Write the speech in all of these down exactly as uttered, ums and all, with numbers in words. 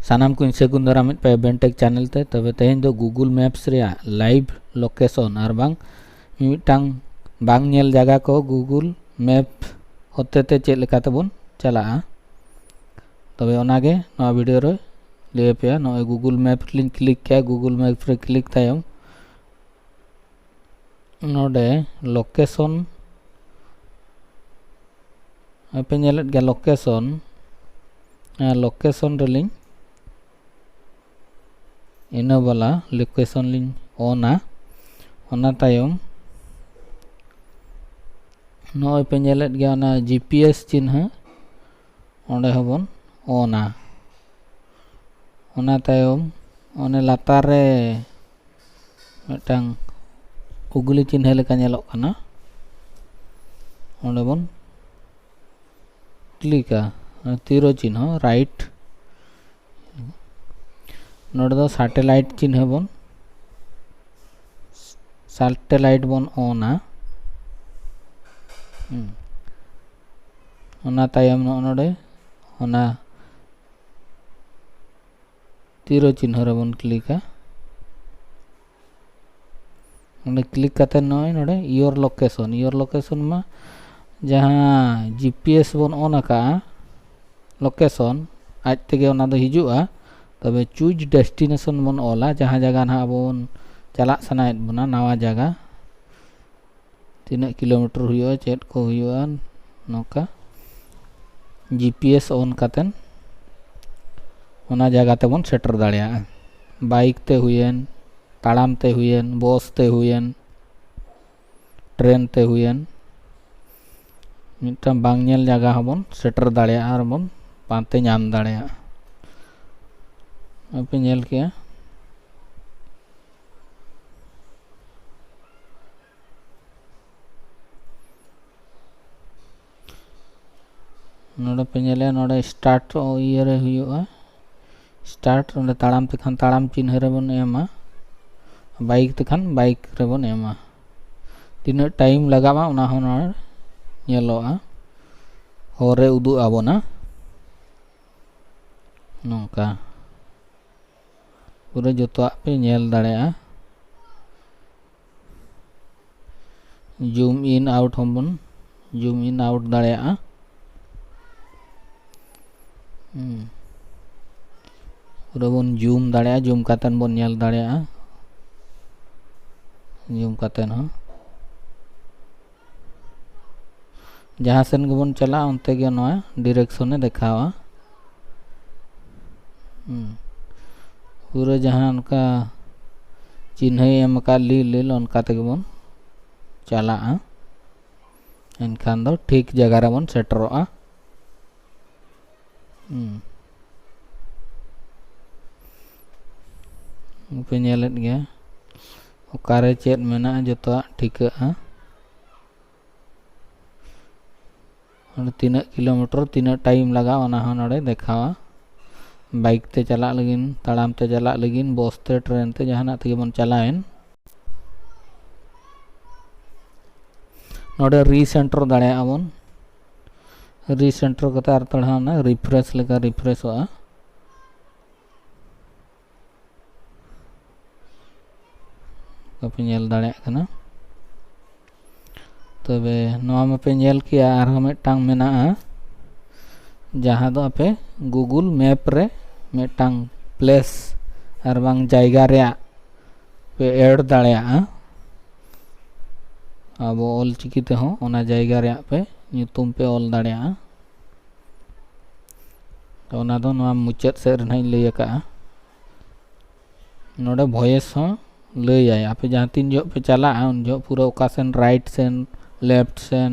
ᱥᱟᱱᱟᱢ ᱠᱚᱧ ᱥᱟᱹᱜᱩᱱ ᱫᱟᱨᱟᱢᱮᱫ ᱯᱮᱭᱟ ᱵᱮᱱᱴᱮᱠ ᱪᱮᱱᱮᱞ ᱛᱮ᱾ ᱛᱚᱵᱮ ᱛᱮᱦᱮᱧ ᱫᱚ ᱜᱩᱜᱩᱞ ᱢᱮᱯᱥ ᱨᱮᱭᱟᱜ ᱞᱟᱭᱤᱵᱷ ᱞᱳᱠᱮᱥᱚᱱ ᱟᱨ ᱵᱟᱝ ᱢᱤᱫᱴᱟᱝ ᱵᱟᱝ ᱧᱮᱞ ᱡᱟᱭᱜᱟ ᱠᱚ ᱜᱩᱜᱩᱞ ᱢᱮᱯ ᱦᱚᱛᱮ ᱛᱮ ᱪᱮᱫ ᱞᱮᱠᱟ ᱛᱮᱵᱚᱱ ᱪᱟᱞᱟᱜᱼᱟ᱾ ᱛᱚᱵᱮ ᱚᱱᱟᱜᱮ ᱱᱚᱣᱟ ᱵᱷᱤᱰᱤᱭᱳ ᱨᱮ ᱞᱟᱹᱭ ᱟᱯᱮᱭᱟ᱾ ᱱᱚᱜᱼᱚᱭ ᱜᱩᱜᱩᱞ ᱢᱮᱯ ᱞᱤᱧ ᱠᱞᱤᱠ ᱠᱮᱜᱼᱟ᱾ ᱜᱩᱜᱩᱞ ᱢᱮᱯ ᱨᱮ ᱠᱞᱤᱠ ᱛᱟᱭᱚᱢ ᱱᱚᱰᱮ ᱞᱳᱠᱮᱥᱚᱱ ᱯᱮ ᱧᱮᱞᱮᱫ ᱜᱮᱭᱟ, ᱞᱳᱠᱮᱥᱚᱱ᱾ ᱞᱳᱠᱮᱥᱚᱱ ᱨᱮᱞᱤᱧ ᱤᱱᱟᱹ ᱵᱟᱞᱟ ᱞᱳᱠᱮᱥᱚᱱ ᱞᱤᱧ ᱚᱱᱟ᱾ ᱚᱱᱟ ᱛᱟᱭᱚᱢ ᱱᱚᱜᱼᱚᱭ ᱯᱮ ᱧᱮᱞᱮᱫ ᱜᱮᱭᱟ ᱚᱱᱟ ᱡᱤ ᱯᱤ ᱮᱥ ᱪᱤᱱᱦᱟᱹ, ᱚᱸᱰᱮ ᱦᱚᱸᱵᱚᱱ ᱚᱱᱟ᱾ ᱚᱱᱟ ᱛᱟᱭᱚᱢ ᱚᱱᱮ ᱞᱟᱛᱟᱨ ᱨᱮ ᱢᱤᱫᱴᱟᱝ ᱩᱜᱽᱞᱤ ᱪᱤᱱᱦᱟᱹ ᱞᱮᱠᱟ ᱧᱮᱞᱚᱜ ᱠᱟᱱᱟ, ᱚᱸᱰᱮ ᱵᱚᱱ ᱠᱞᱤᱠᱟ᱾ ᱛᱤᱨᱚ ᱪᱤᱱᱦᱟᱹ, ᱨᱟᱭᱤᱴ᱾ ᱱᱚᱰᱮ ᱫᱚ ᱥᱟᱴᱮᱞᱟᱭᱤᱴ ᱪᱤᱱᱦᱟᱹ ᱵᱚᱱ, ᱥᱟᱴᱮᱞᱟᱭᱤᱴ ᱵᱚᱱ ᱚᱱᱟ᱾ ᱦᱩᱸ᱾ ᱚᱱᱟ ᱛᱟᱭᱚᱢ ᱱᱚᱜᱼᱚ ᱱᱚᱰᱮ ᱚᱱᱟ ᱛᱤᱨᱚ ᱪᱤᱱᱦᱟᱹ ᱨᱮᱵᱚᱱ ᱠᱞᱤᱠᱟ᱾ ᱚᱸᱰᱮ ᱠᱞᱤᱠ ᱠᱟᱛᱮ ᱱᱚᱜᱼᱚᱭ ᱱᱚᱰᱮ your location, your location ᱢᱟ ᱡᱟᱦᱟᱸ ᱡᱤ ᱯᱤ ᱮᱥ ᱵᱚᱱ ᱚᱱ ᱟᱠᱟᱫᱼᱟ ᱞᱳᱠᱮᱥᱚᱱ, ᱟᱡ ᱛᱮᱜᱮ ᱚᱱᱟ ᱫᱚ ᱦᱤᱡᱩᱜᱼᱟ᱾ ᱛᱚᱵᱮ choose destination ᱵᱚᱱ ᱚᱞᱟ, ᱡᱟᱦᱟᱸ ᱡᱟᱭᱜᱟ ᱱᱟᱦᱟᱜ ᱟᱵᱚ ᱵᱚᱱ ᱪᱟᱞᱟᱜ ᱥᱟᱱᱟᱭᱮᱫ ᱵᱚᱱᱟ, ᱱᱟᱣᱟ ᱡᱟᱭᱜᱟ, ᱛᱤᱱᱟᱹᱜ ᱠᱤᱞᱳᱢᱤᱴᱟᱨ ᱦᱩᱭᱩᱜᱼᱟ, ᱪᱮᱫ ᱠᱚ ᱦᱩᱭᱩᱜᱼᱟ, ᱱᱚᱝᱠᱟ ᱡᱤ ᱯᱤ ᱮᱥ ᱚᱱ ᱠᱟᱛᱮᱱ ᱚᱱᱟ ᱡᱟᱭᱜᱟ ᱛᱮᱵᱚᱱ ᱥᱮᱴᱮᱨ ᱫᱟᱲᱮᱭᱟᱜᱼᱟ᱾ ᱵᱟᱭᱤᱠ ᱛᱮ ᱦᱩᱭᱮᱱ, ᱛᱟᱲᱟᱢ ᱛᱮ ᱦᱩᱭᱮᱱ, ᱵᱚᱥ ᱛᱮ ᱦᱩᱭᱮᱱ, ᱴᱨᱮᱱ ᱛᱮ ᱦᱩᱭᱮᱱ, ᱢᱤᱫᱴᱟᱝ ᱵᱟᱝ ᱧᱮᱞ ᱡᱟᱭᱜᱟ ᱦᱚᱸᱵᱚᱱ ᱥᱮᱴᱮᱨ ᱫᱟᱲᱮᱭᱟᱜᱼᱟ ᱟᱨ ᱵᱚᱱ ᱯᱟᱱᱛᱮ ᱧᱟᱢ ᱫᱟᱲᱮᱭᱟᱜᱼᱟ᱾ ᱱᱚᱜᱼᱚᱭ ᱯᱮ ᱧᱮᱞ ᱠᱮᱜᱼᱟ᱾ ᱱᱚᱰᱮ ᱯᱮ ᱧᱮᱞᱮᱜᱼᱟ, ᱱᱚᱰᱮ start ᱤᱭᱟᱹ ᱨᱮ ᱦᱩᱭᱩᱜᱼᱟ, start᱾ ᱚᱸᱰᱮ ᱛᱟᱲᱟᱢ ᱛᱮᱠᱷᱟᱱ ᱛᱟᱲᱟᱢ ᱪᱤᱱᱦᱟᱹ ᱨᱮᱵᱚᱱ ᱮᱢᱟ, ᱵᱟᱭᱤᱠ ᱛᱮᱠᱷᱟᱱ ᱵᱟᱭᱤᱠ ᱨᱮᱵᱚᱱ ᱮᱢᱟ᱾ ᱛᱤᱱᱟᱹᱜ time ᱞᱟᱜᱟᱜᱼᱟ ᱚᱱᱟ ᱦᱚᱸ ᱱᱚᱰᱮ ᱧᱮᱞᱚᱜᱼᱟ, ᱦᱚᱨ ᱨᱮ ᱩᱫᱩᱜ ᱟᱵᱚᱱᱟ᱾ ᱱᱚᱝᱠᱟ ᱯᱩᱨᱟᱹ ᱡᱚᱛᱚᱣᱟᱜ ᱯᱮ ᱧᱮᱞ ᱫᱟᱲᱮᱭᱟᱜᱼᱟ᱾ Zoom in out ᱦᱚᱸᱵᱚᱱ zoom in out ᱫᱟᱲᱮᱭᱟᱜᱼᱟ᱾ ᱦᱩᱸ᱾ ᱯᱩᱨᱟᱹ ᱵᱚᱱ zoom ᱫᱟᱲᱮᱭᱟᱜᱼᱟ, zoom ᱠᱟᱛᱮᱱ ᱵᱚᱱ ᱧᱮᱞ ᱫᱟᱲᱮᱭᱟᱜᱼᱟ, zoom ᱠᱟᱛᱮᱱ ᱦᱚᱸ᱾ ᱡᱟᱦᱟᱸ ᱥᱮᱱ ᱜᱮᱵᱚᱱ ᱪᱟᱞᱟᱜᱼᱟ, ᱚᱱᱛᱮ ᱜᱮ ᱱᱚᱣᱟ direction ᱮ ᱫᱮᱠᱷᱟᱣᱟ᱾ ᱦᱩᱸ᱾ ᱯᱩᱨᱟᱹ ᱡᱟᱦᱟᱸ ᱚᱱᱠᱟ ᱪᱤᱱᱦᱟᱹᱭ ᱮᱢ ᱟᱠᱟᱫ ᱞᱤᱞ ᱞᱤᱞ, ᱚᱱᱠᱟ ᱛᱮᱜᱮ ᱵᱚᱱ ᱪᱟᱞᱟᱜᱼᱟ᱾ ᱮᱱᱠᱷᱟᱱ ᱫᱚ ᱴᱷᱤᱠ ᱡᱟᱭᱜᱟ ᱨᱮᱵᱚᱱ ᱥᱮᱴᱮᱨᱚᱜᱼᱟ᱾ ᱦᱩᱸ᱾ ᱯᱮ ᱧᱮᱞᱮᱫ ᱜᱮᱭᱟ, ᱚᱠᱟᱨᱮ ᱪᱮᱫ ᱢᱮᱱᱟᱜᱼᱟ, ᱡᱚᱛᱚᱣᱟᱜ ᱴᱷᱤᱠᱟᱹᱜᱼᱟ᱾ ᱚᱸᱰᱮ ᱛᱤᱱᱟᱹᱜ ᱠᱤᱞᱳᱢᱤᱴᱟᱨ, ᱛᱤᱱᱟᱹᱜ time ᱞᱟᱜᱟᱜᱼᱟ, ᱚᱱᱟ ᱦᱚᱸ ᱱᱚᱰᱮ ᱫᱮᱠᱷᱟᱣᱟ᱾ Bike ᱛᱮ ᱪᱟᱞᱟᱜ ᱞᱟᱹᱜᱤᱫ, ᱛᱟᱲᱟᱢ ᱛᱮ ᱪᱟᱞᱟᱜ ᱞᱟᱹᱜᱤᱫ, bus ᱛᱮ, train ᱛᱮ, ᱡᱟᱦᱟᱱᱟᱜ ᱛᱮᱜᱮ ᱵᱚᱱ ᱪᱟᱞᱟᱣᱮᱱ, ᱱᱚᱰᱮ recenter ᱫᱟᱲᱮᱭᱟᱜᱼᱟ ᱵᱚᱱ᱾ Recenter ᱠᱟᱛᱮ ᱟᱨ ᱛᱷᱚᱲᱟ ᱚᱱᱟ refresh ᱞᱮᱠᱟ refreshᱚᱜᱼᱟ᱾ ᱵᱟᱯᱮ ᱧᱮᱞ ᱫᱟᱲᱮᱭᱟᱜ ᱠᱟᱱᱟ᱾ ᱛᱚᱵᱮ ᱱᱚᱣᱟ ᱢᱟᱯᱮ ᱧᱮᱞ ᱠᱮᱜᱼᱟ, ᱟᱨᱦᱚᱸ ᱢᱤᱫᱴᱟᱝ ᱢᱮᱱᱟᱜᱼᱟ, ᱡᱟᱦᱟᱸ ᱫᱚ ᱟᱯᱮ Google Map ᱨᱮ ᱢᱤᱫᱴᱟᱝ place ᱟᱨ ᱵᱟᱝ ᱡᱟᱭᱜᱟ ᱨᱮᱭᱟᱜ ᱯᱮ add ᱫᱟᱲᱮᱭᱟᱜᱼᱟ᱾ ᱟᱵᱚ ᱚᱞ ᱪᱤᱠᱤ ᱛᱮᱦᱚᱸ ᱚᱱᱟ ᱡᱟᱭᱜᱟ ᱨᱮᱭᱟᱜ ᱯᱮ ᱧᱩᱛᱩᱢ ᱯᱮ ᱚᱞ ᱫᱟᱲᱮᱭᱟᱜᱼᱟ᱾ ᱛᱚ ᱚᱱᱟ ᱫᱚ ᱱᱚᱣᱟ ᱢᱩᱪᱟᱹᱫ ᱥᱮᱫ ᱨᱮ ᱱᱟᱦᱟᱜ ᱤᱧ ᱞᱟᱹᱭ ᱟᱠᱟᱫᱼᱟ᱾ ᱱᱚᱰᱮ voice ᱦᱚᱸ ᱞᱟᱹᱭᱟᱭ, ᱟᱯᱮ ᱡᱟᱦᱟᱸ ᱛᱤᱱ ᱡᱚᱦᱚᱜ ᱯᱮ ᱪᱟᱞᱟᱜᱼᱟ, ᱩᱱ ᱡᱚᱦᱚᱜ ᱯᱩᱨᱟᱹ ᱚᱠᱟ ᱥᱮᱱ, right ᱥᱮᱱ, left ᱥᱮᱱ,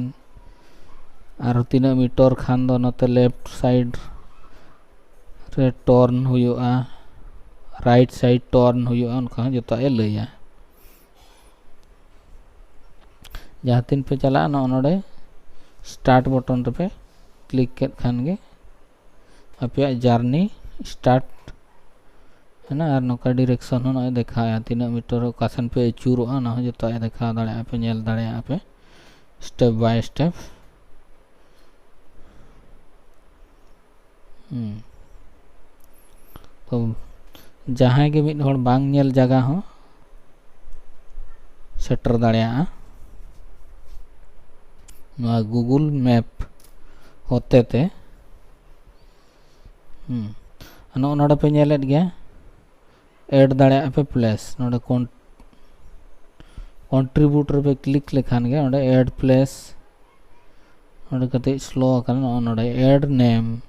ᱟᱨ ᱛᱤᱱᱟᱹᱜ meter ᱠᱷᱟᱱ ᱫᱚ ᱱᱚᱛᱮ left side ᱨᱮ turn ᱦᱩᱭᱩᱜᱼᱟ, right side turn ᱦᱩᱭᱩᱜᱼᱟ, ᱚᱱᱠᱟ ᱦᱚᱸ ᱡᱚᱛᱚᱣᱟᱜ ᱮ ᱞᱟᱹᱭᱟ᱾ ᱡᱟᱦᱟᱸ ᱛᱤᱱ ᱯᱮ ᱪᱟᱞᱟᱜᱼᱟ, ᱱᱚᱜᱼᱚ ᱱᱚᱰᱮ start button ᱨᱮᱯᱮ click ᱠᱮᱫ ᱠᱷᱟᱱ ᱜᱮ ᱟᱯᱮᱭᱟᱜ journey start ᱮᱱᱟ᱾ ᱟᱨ ᱱᱚᱝᱠᱟ direction ᱦᱚᱸ ᱱᱚᱜᱼᱚᱭ ᱫᱮᱠᱷᱟᱣᱮᱫᱼᱟ, ᱛᱤᱱᱟᱹᱜ meter ᱚᱠᱟ ᱥᱮᱱ ᱯᱮ ᱟᱹᱪᱩᱨᱚᱜᱼᱟ, ᱚᱱᱟ ᱦᱚᱸ ᱡᱚᱛᱚᱣᱟᱜ ᱮ ᱫᱮᱠᱷᱟᱣ ᱫᱟᱲᱮᱭᱟᱜᱼᱟ, ᱯᱮ ᱧᱮᱞ ᱫᱟᱲᱮᱭᱟᱜᱼᱟ ᱯᱮ step by step᱾ ᱦᱩᱸ᱾ ᱛᱚ ᱡᱟᱦᱟᱸᱭ ᱜᱮ ᱢᱤᱫ ᱦᱚᱲ ᱵᱟᱝ ᱧᱮᱞ ᱡᱟᱭᱜᱟ ᱦᱚᱸ ᱥᱮᱴᱮᱨ ᱫᱟᱲᱮᱭᱟᱜᱼᱟ ᱱᱚᱣᱟ Google Map ᱦᱚᱛᱮ ᱛᱮ᱾ ᱦᱩᱸ᱾ ᱱᱚᱜᱼᱚ ᱱᱚᱰᱮ ᱯᱮ ᱧᱮᱞᱮᱫ ᱜᱮᱭᱟ, add ᱫᱟᱲᱮᱭᱟᱜᱼᱟ ᱯᱮ place᱾ ᱱᱚᱰᱮ con-, contribute ᱨᱮᱯᱮ click ᱞᱮᱠᱷᱟᱱ ᱜᱮ ᱚᱸᱰᱮ add place, ᱱᱚᱰᱮ ᱠᱟᱹᱴᱤᱡ slow ᱟᱠᱟᱱᱟ, ᱱᱚᱜᱼᱚ ᱱᱚᱰᱮ add name,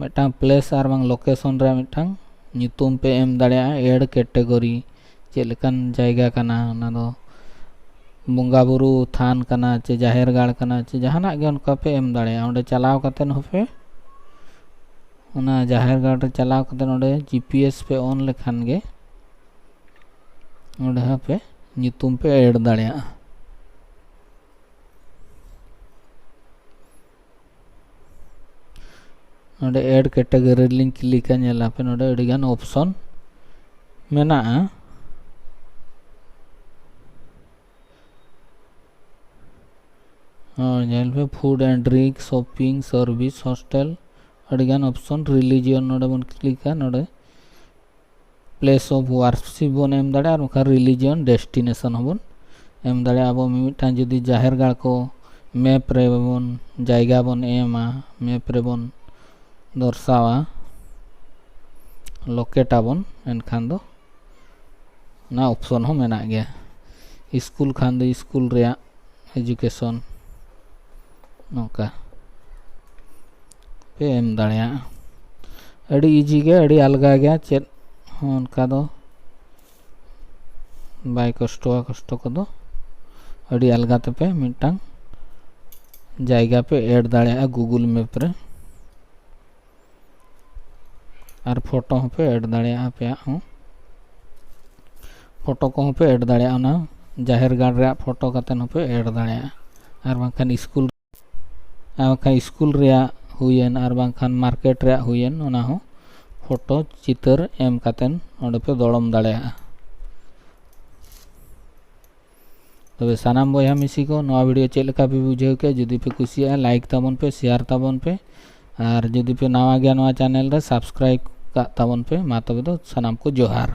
ᱢᱤᱫᱴᱟᱝ place ᱟᱨ ᱵᱟᱝ location ᱨᱮ ᱢᱤᱫᱴᱟᱝ ᱧᱩᱛᱩᱢ ᱯᱮ ᱮᱢ ᱫᱟᱲᱮᱭᱟᱜᱼᱟ, add category, ᱪᱮᱫ ᱞᱮᱠᱟᱱ ᱡᱟᱭᱜᱟ ᱠᱟᱱᱟ, ᱚᱱᱟ ᱫᱚ ᱵᱚᱸᱜᱟ ᱵᱩᱨᱩ ᱛᱷᱟᱱ ᱠᱟᱱᱟ ᱪᱮ ᱡᱟᱦᱮᱨ ᱜᱟᱲ ᱠᱟᱱᱟ ᱪᱮ ᱡᱟᱦᱟᱱᱟᱜ ᱜᱮ, ᱚᱱᱠᱟ ᱯᱮ ᱮᱢ ᱫᱟᱲᱮᱭᱟᱜᱼᱟ᱾ ᱚᱸᱰᱮ ᱪᱟᱞᱟᱣ ᱠᱟᱛᱮᱫ ᱦᱚᱸᱯᱮ, ᱚᱱᱟ ᱡᱟᱦᱮᱨ ᱜᱟᱲ ᱨᱮ ᱪᱟᱞᱟᱣ ᱠᱟᱛᱮᱫ ᱚᱸᱰᱮ G P S ᱯᱮ on ᱞᱮᱠᱷᱟᱱ ᱜᱮ ᱚᱸᱰᱮ ᱦᱚᱸ ᱯᱮ ᱧᱩᱛᱩᱢ ᱯᱮ add ᱫᱟᱲᱮᱭᱟᱜᱼᱟ᱾ ᱱᱚᱰᱮ add category ᱨᱮᱞᱤᱧ click ᱟ, ᱧᱮᱞ ᱟᱯᱮ ᱱᱚᱰᱮ ᱟᱹᱰᱤᱜᱟᱱ option ᱢᱮᱱᱟᱜᱼᱟ᱾ ᱦᱳᱭ, ᱧᱮᱞ ᱯᱮ, food and drink, shopping, service, hostel, ᱟᱹᱰᱤᱜᱟᱱ option᱾ Religion ᱱᱚᱰᱮ ᱵᱚᱱ click ᱟ, ᱱᱚᱰᱮ place of worship ᱵᱚᱱ ᱮᱢ ᱫᱟᱲᱮᱭᱟᱜᱼᱟ, ᱟᱨ ᱵᱟᱝᱠᱷᱟᱱ religion destination ᱦᱚᱸᱵᱚᱱ ᱮᱢ ᱫᱟᱲᱮᱭᱟᱜᱼᱟ᱾ ᱟᱵᱚ ᱢᱤᱢᱤᱫᱴᱟᱝ ᱡᱩᱫᱤ ᱡᱟᱦᱮᱨ ᱜᱟᱲ ᱠᱚ map ᱨᱮᱵᱚᱱ, ᱡᱟᱭᱜᱟ ᱵᱚᱱ ᱮᱢᱟ, map ᱨᱮᱵᱚᱱ ᱫᱚᱨᱥᱟᱣᱟ, locate ᱟᱵᱚᱱ, ᱮᱱᱠᱷᱟᱱ ᱫᱚ ᱚᱱᱟ option ᱦᱚᱸ ᱢᱮᱱᱟᱜ ᱜᱮᱭᱟ᱾ ᱥᱠᱩᱞ ᱠᱷᱟᱱ ᱫᱚ ᱥᱠᱩᱞ ᱨᱮᱭᱟᱜ education, ᱱᱚᱝᱠᱟ ᱯᱮ ᱮᱢ ᱫᱟᱲᱮᱭᱟᱜᱼᱟ᱾ ᱟᱹᱰᱤ easy ᱜᱮ, ᱟᱹᱰᱤ ᱟᱞᱜᱟ ᱜᱮᱭᱟ, ᱪᱮᱫ ᱦᱚᱸ ᱚᱱᱠᱟ ᱫᱚ ᱵᱟᱭ ᱠᱚᱥᱴᱚᱣᱟ ᱠᱚᱥᱴᱚ ᱠᱚᱫᱚ᱾ ᱟᱹᱰᱤ ᱟᱞᱜᱟ ᱛᱮᱯᱮ ᱢᱤᱫᱴᱟᱝ ᱡᱟᱭᱜᱟ ᱯᱮ add ᱫᱟᱲᱮᱭᱟᱜᱼᱟ Google Map ᱨᱮ᱾ ᱟᱨ photo ᱦᱚᱸᱯᱮ add ᱫᱟᱲᱮᱭᱟᱜᱼᱟ, ᱟᱯᱮᱭᱟᱜ ᱦᱚᱸ photo ᱠᱚᱦᱚᱸ ᱯᱮ add ᱫᱟᱲᱮᱭᱟᱜᱼᱟ, ᱚᱱᱟ ᱡᱟᱦᱮᱨ ᱜᱟᱲ ᱨᱮᱭᱟᱜ photo ᱠᱟᱛᱮ ᱦᱚᱸᱯᱮ add ᱫᱟᱲᱮᱭᱟᱜᱼᱟ᱾ ᱟᱨ ᱵᱟᱝᱠᱷᱟᱱ ᱥᱠᱩᱞ, ᱟᱨ ᱵᱟᱝᱠᱷᱟᱱ ᱥᱠᱩᱞ ᱨᱮᱭᱟᱜ ᱦᱩᱭᱮᱱ, ᱟᱨ ᱵᱟᱝᱠᱷᱟᱱ market ᱨᱮᱭᱟᱜ ᱦᱩᱭᱮᱱ, ᱚᱱᱟ ᱦᱚᱸ photo ᱪᱤᱛᱟᱹᱨ ᱮᱢ ᱠᱟᱛᱮ ᱚᱸᱰᱮ ᱯᱮ ᱫᱚᱲᱚᱢ ᱫᱟᱲᱮᱭᱟᱜᱼᱟ᱾ ᱛᱚᱵᱮ ᱥᱟᱱᱟᱢ ᱵᱚᱭᱦᱟ ᱢᱤᱥᱤ ᱠᱚ, ᱱᱚᱣᱟ video ᱪᱮᱫ ᱞᱮᱠᱟ ᱯᱮ ᱵᱩᱡᱷᱟᱹᱣ ᱠᱮᱫ? ᱡᱩᱫᱤ ᱯᱮ ᱠᱩᱥᱤᱭᱟᱜᱼᱟ, like ᱛᱟᱵᱚᱱ ᱯᱮ, share ᱛᱟᱵᱚᱱ ᱯᱮ, ᱟᱨ ᱡᱩᱫᱤ ᱯᱮ ᱱᱟᱣᱟ ᱜᱮᱭᱟ ᱱᱚᱣᱟ channel ᱨᱮ, subscribe ᱠᱟᱜ ᱛᱟᱵᱚᱱ ᱯᱮ᱾ ᱢᱟ ᱛᱚᱵᱮ ᱫᱚ ᱥᱟᱱᱟᱢ ᱠᱚ ᱡᱚᱦᱟᱨ᱾